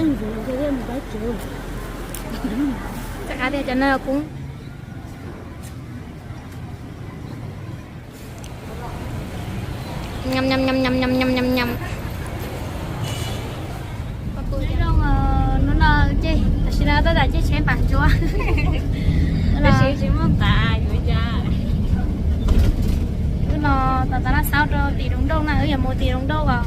Txawj qab tiag cov no kub. Nyam nyam nyam nyam nyam nyam nyam nyam. Hnub no ces tam sim no tab tom caij tsheb npam ntsuav. Tab sis tsis muaj npam yuav cas. Hnub no tom Tav Laj Xaub rau tim Roos Nrauj na, wb yuav mus tim Roos Nrauj os.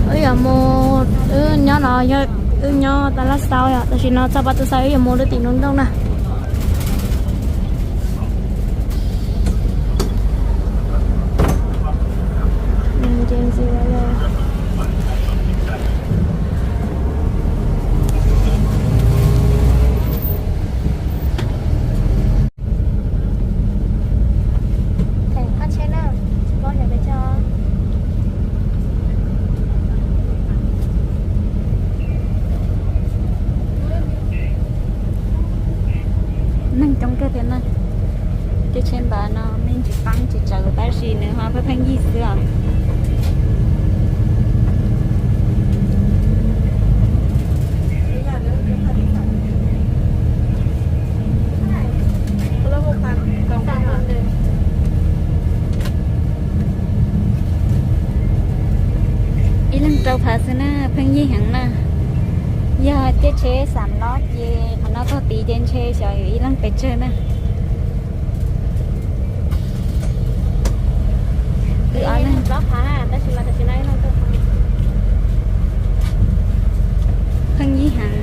Wb yuav mus, wb nyob no yog, wb nyob Tav Laj Xaub yom, tam sim no txog Pas Tus Xaus wb yuav mus rau tim Roos Nrauj na. Neeg coob kawg thiab na. Tej tsheb npam no me ntsis paab tsis tsawv tab sis nws ho pheej pheej yig xwb os. Ib leeg rau phav xwb na, pheej yig heev na. Yog tej tsheb xam lob ces qhov no txog tid ces ntshe xyov yus ib leeg pes tsawg na. Pheej yig heev,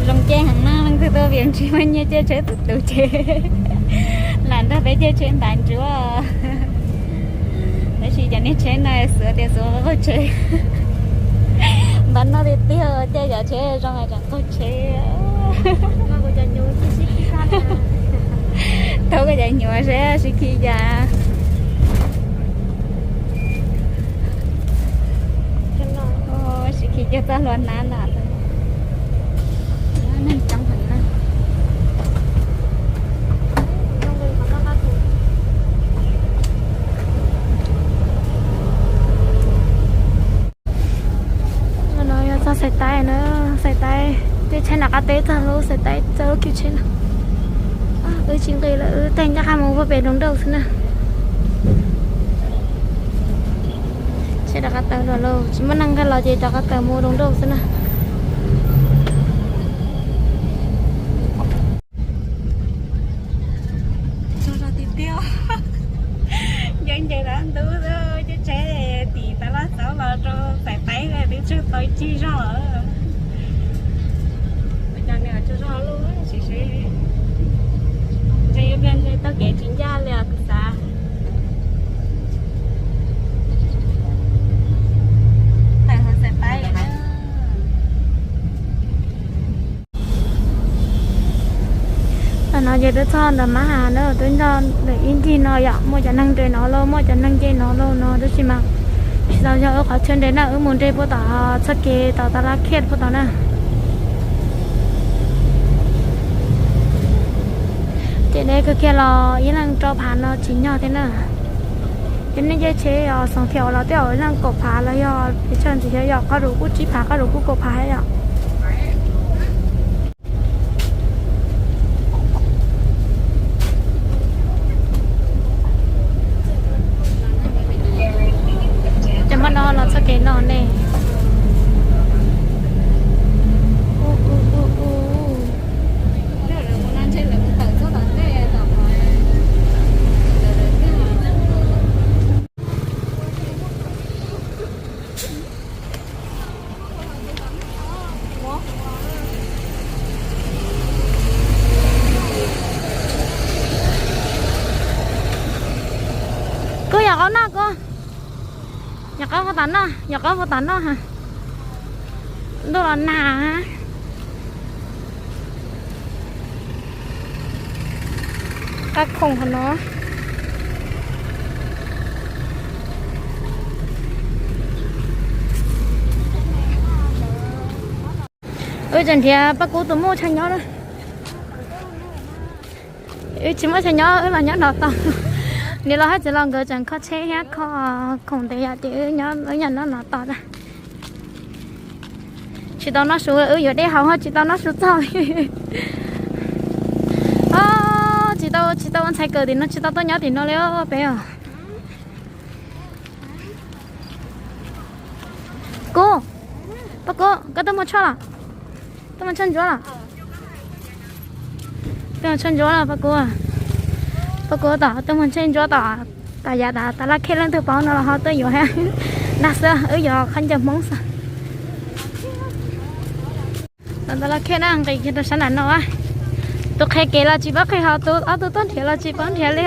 zoo caij heev na, leej twg tuaj vim ntsib muaj nyiaj caij tsheb tus tus ces lam nrog peb caij tsheb npam ntsuav. Tab sis cov niag tsheb no xav tias xav qaug tsheb, npam no tiag tiag, caij cov tsheb zoo tseem qaug tsheb. Thov koj cov nyuam seb sib khi cas. Sib khi cog txoj hlua hnab ntag. Neeg coob heev na. No yog txog Xais Taib na, Xais Taib, tej tsheb nram qab teb txog lub Xais Taib txog lub kiv tsheb no. Wb tsis nqis lawm, wb teg ncaj qha mus puag pem Roos Nrauj xwb na. Tsheb rov qab tawm los, tsis muaj neeg nqis los ces rov qab tawm mus Roos Nrauj xwb na. Tsaug zog tiag tiag. Ncaws ncaws dab ntub, caij tsheb tim Tav Laj Xauv los rau Xais Taib twb tsaug tau tsib zaug lawm. Cov nws tsaug zog lub sim seb, ntshe yuav ntshe taug kev tsis ncaj li os kuv xav. Tawm hauv Xais Taib na. Tam no ces twb txog ntawm Mab Has na, twb nto ntawm ib ncig no yom, muaj cov neeg nres no lauj, muaj cov neeg nce no lauj no, tab sis mas tsis tau yog wb qhov chaw nres na, wb mus nres puag tom txoj kev tom Tav Laj Khiaj puag tom na. Ces deb kawg kiag los ib leeg rau phav no tsis nyog thiab na. Ces nej caij tsheb os xoom thiab los twb yog ib leeg kaum phav los yog pes tsawg ntxiv thiab yom, qhov ruj kuj tsib phav, qhov ruj kuj kaum phav thiab yom. Ces hmo no los txoj kev no ne. Koj yog qaub noj koj. Yog qaub hu tom noj, yog qaub hu tom noj ha. Ntuj los nag. Qab khoom qhov no. Wb tseem nrhiav Paj Kub tus muam tshaib nyob na. Wb tsis muaj chaw nyob, wb los nyob no tos. Niam laus hab txiv laus nkawd tseem kho tsheb thiab kho khoom ntev yom, ces wb nyob, wb nyob no tos na. Tsis tau noj su, wb yuav dej haus ho tsis tau noj su txog li. Tsis tau, tsis tau ua ntxhais kawm tim no, tsis tau tuaj nyob tim no li peb os. Kub, Paj Kub, koj tuaj muag tshuaj los? Tuaj muag tshuaj ntsuab los? Tuaj muag tshuaj ntsuab los Paj Kub? Paj Kub tom tuaj muag tshuaj ntsuab tom, tom yav tas tas laj khej, leej twg paub no los ho tuaj yuav hab. Dag xwb, wb yuav khaub ncaws Hmoob xwb. Tom tas laj khej na, nqis kiag rau sab nram no. Tus qhia kev los tsis paub qhia, ho tus ob tug tuaj nrhiav los tsis paub nrhiav li.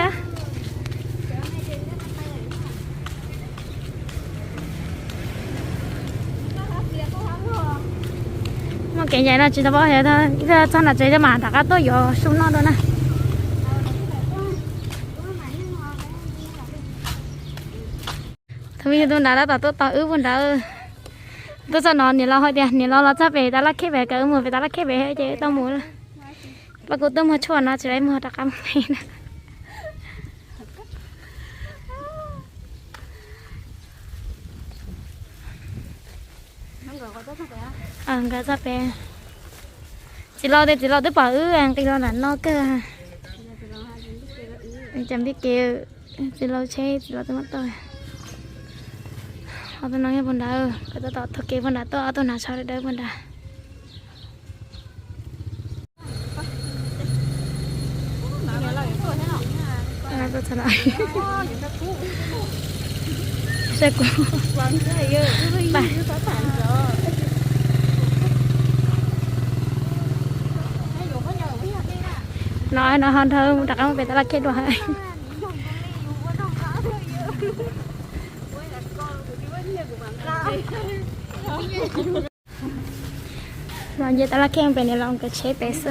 Muaj kev ncaim no tsis tau paub, ib txog nram tsev mas rov qab tuaj yuav su noj dua na. Thaum ub yog tus nrad tab tom tuaj tos wb puag nrad. Tuaj txog no niam laus hais tias niam laus los txog pem tas laj khej pem, kom wb mus pem tas laj khej pem ces wb tau mus. Paj Kub tuaj muag tshuaj no tsis tau muag rov qab mus pem na. Nkawd txog pem. Txiv laus tias txiv laus twb pom wb nqis los nram no kawg. Cas npib kev, txiv laus tsheb txiv laus twb muab tau. Ob tug no yog puag nrad, nkawd tab tom taug kev puag nrad tuaj, ob tug hnav tsho dawb dawb puag nrad. No, no ho nrog rov qab mus pem tas laj khej dua. Los nce tas laj khej pem, niam laus nkawd tsheb pem xwb.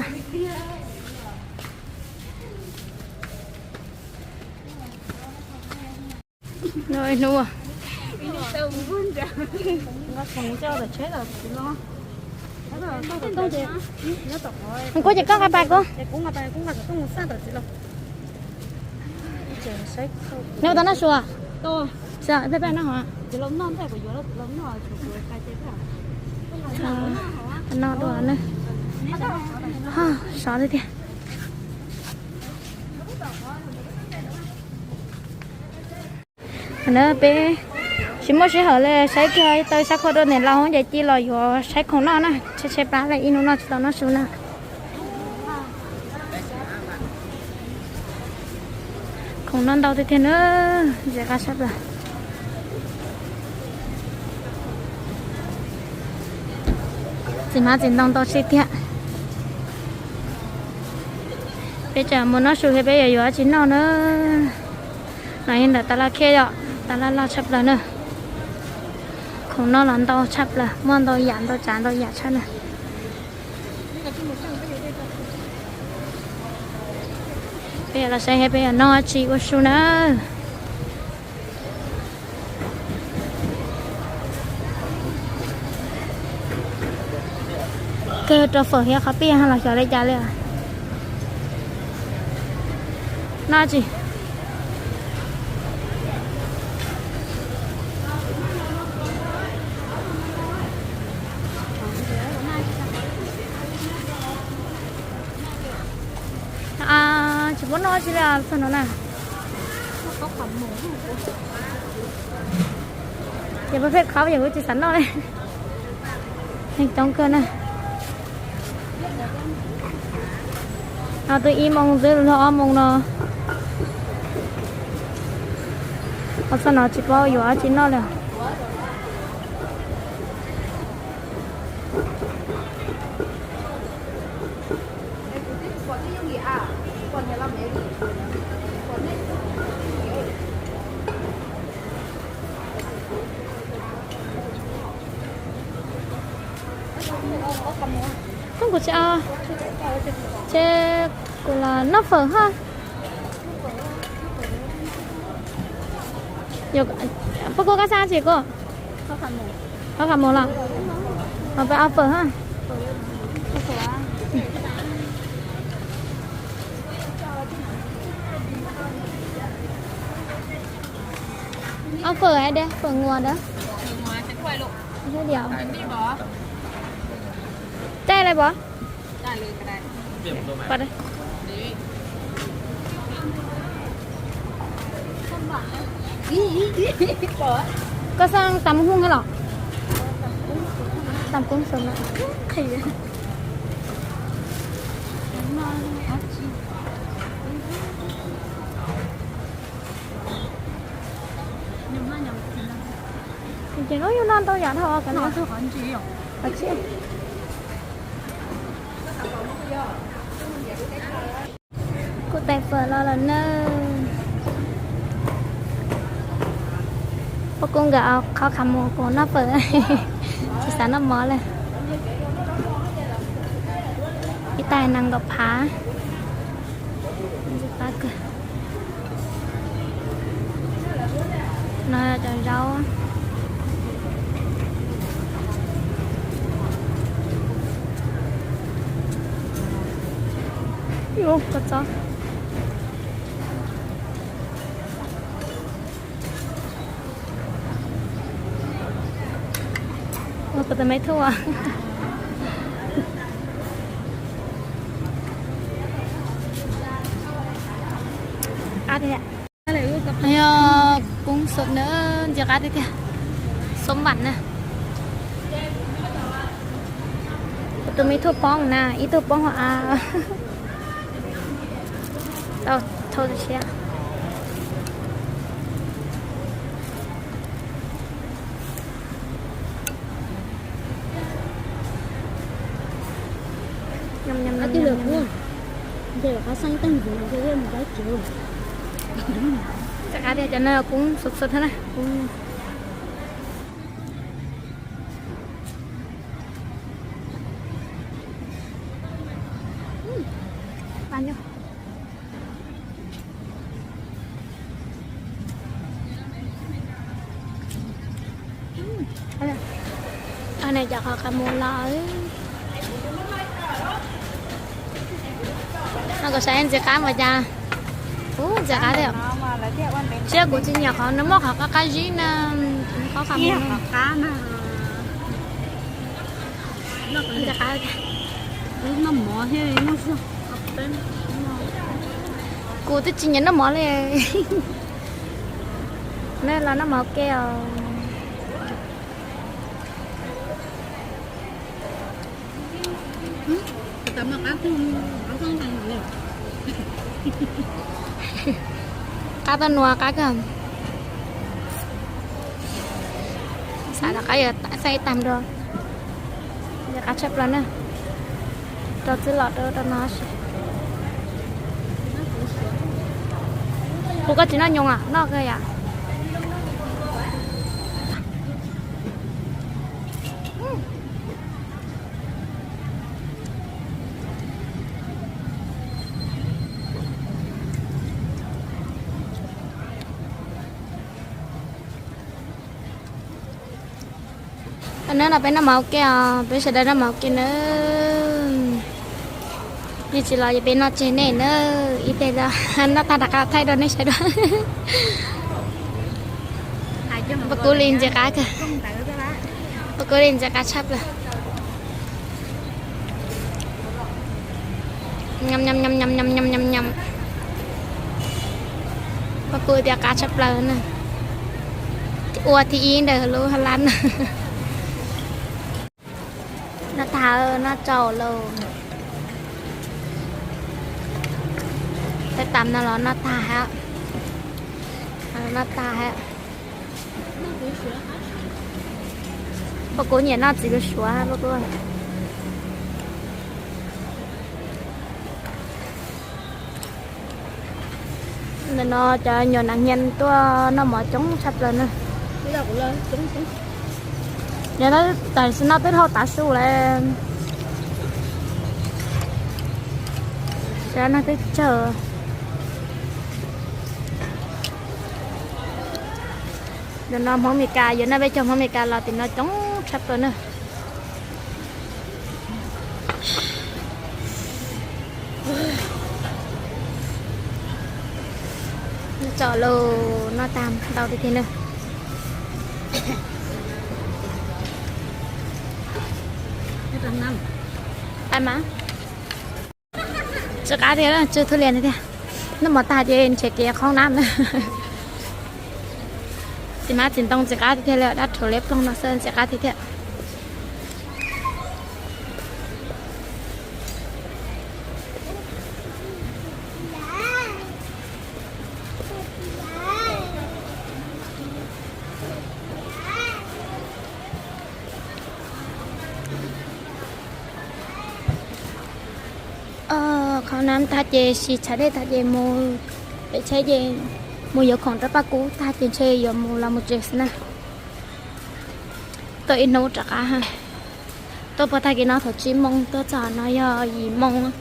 Kuv ces koj nqa pas kuv. Neb ua tau noj su? Peb peb noj hov. Noj dua na. Sov tiag tiag. Na peb tsis muaj sij hawm li, saib kiag taw sab khua dua, niam laus ces cia los yuav saib khoom noj na, tshaib tshaib plab li ib hnub no tsis tau noj su na. Khoom noj ntau tiag tiag na, zem qab sab plaws. Txiv hmab txiv ntoo ntau tiag tiag. Peb tseem mus noj su thiab peb yuav yuav dab tsi noj na. No yog ntawm tas laj khej yom, tas laj loj tshaj plaws na. Khoom noj los ntau tshaj plaws, muaj ntau yam ntau tsav ntau yam tshaj na. Peb yuav los saib thiab peb yuav noj dab tsi ua su na. Kawg rau fawm thiab qhov pij los xyov li cas li. Noj tsi? Tsis paub noj tsi li txog no na. Ces peb pheej qhov yog kuv tsis xav noj li. Heev coob kawg na. Twb ib moos twb luag ob moos no. Ho txog no tsis paub yuav dab tsi noj li. Koj kuv tsis, ces kuv los noj fawm hab. Poj Kub koj xav tsi koj? Ob qhov mus los? Peb ob fawm hab. Ua fawm hais tias fawm nguas ntawd. Thiab diam. Caij lawm pom. Koj xav tam mus hwj los? Tam koob xwb na. Ces no yus noj ntau yam dhau qhov tsiab. Kuv tais fawm los lawm na. Poj kuv nkawd qhov qhov mus kuv noj fawm, tsis xav noj mov lawm. Ib tais nees nkaum phav. No cov zaub. Ua koj tus me thuj. Qab tiag. Yog koob xom na, ntxim qab tiag tiag. Xom vam na. Tus me thuj poob na, ib tug poob hauv av. Tau, thauj siab. Ntxim qab tiag, cov no koob xom xom thiab na. Cov qhov qab mus los. No kuv saib ntxim qab mas cas. Ub, ntxim qab thiab. Tsiab kuv tsis nyiam qhov nws muab qhov qab qab zib na, qhov qab mus. Kuv twb tsis nyiam noj mov li. Nej los noj mov ke os. Qab tau nua qab kawg. Xav rov qab yuav xaij ib tag nrho. Yog qab tshaj plaws na. Rau txwj lom rau rau no. Kuv koj tsis noj nyoos noj kawg yom. Nawb, no peb noj mov ua ke os, peb sawv daws noj mov ua ke nawb. Nej tsis los ces peb noj tseg nej nawb, ib pliag noj tag rov qab thaij rau nej saib dua. Pab kuv li ntxim qab kawg. Pab kuv li ntxim qab tshaj plaws. Pab kuv tias qab tshaj plaws na. Ua thib ib ntawm lub ha lab na. Noj tag, noj tsaum lauj. Peb tam no los noj tag hab. Noj tag hab. Pab kuv nyiam noj txiv lws suav pab kuv. Ntawm no cov nyuam nas hnia tuaj noj mov coob tshaj plaws na. Yog tam sim no twb dhau tav su lawm, sawv daws noj twb tsawg. Ntawm no Hmoob Amelikas, yuav noj peb caug Hmoob Amelikas los tim no coob tshaj plaws na. Tsaum lauj, noj tag ntau tiag tiag na. Pais mas. Tsis qab tiag, tsw thub lias tiag. Noj mov tag ces nrhiav kev qhoob nab na. Txiv hmab txiv ntoo ntxim qab tiag tiag li, dab rhuav liab ploog no xwb ntxim qab tiag tiag. Qhoob nab tag ces siv tshav dej tag ces mus pem tsheb ces mus yuav khoom rau Paj Kub tag ces ntshe yuav mus los mus tsev xwb na. Tuaj ib hnub rov qab. Tuaj puag tag kis no thaum tsib moo tuaj txog no yog yim moo.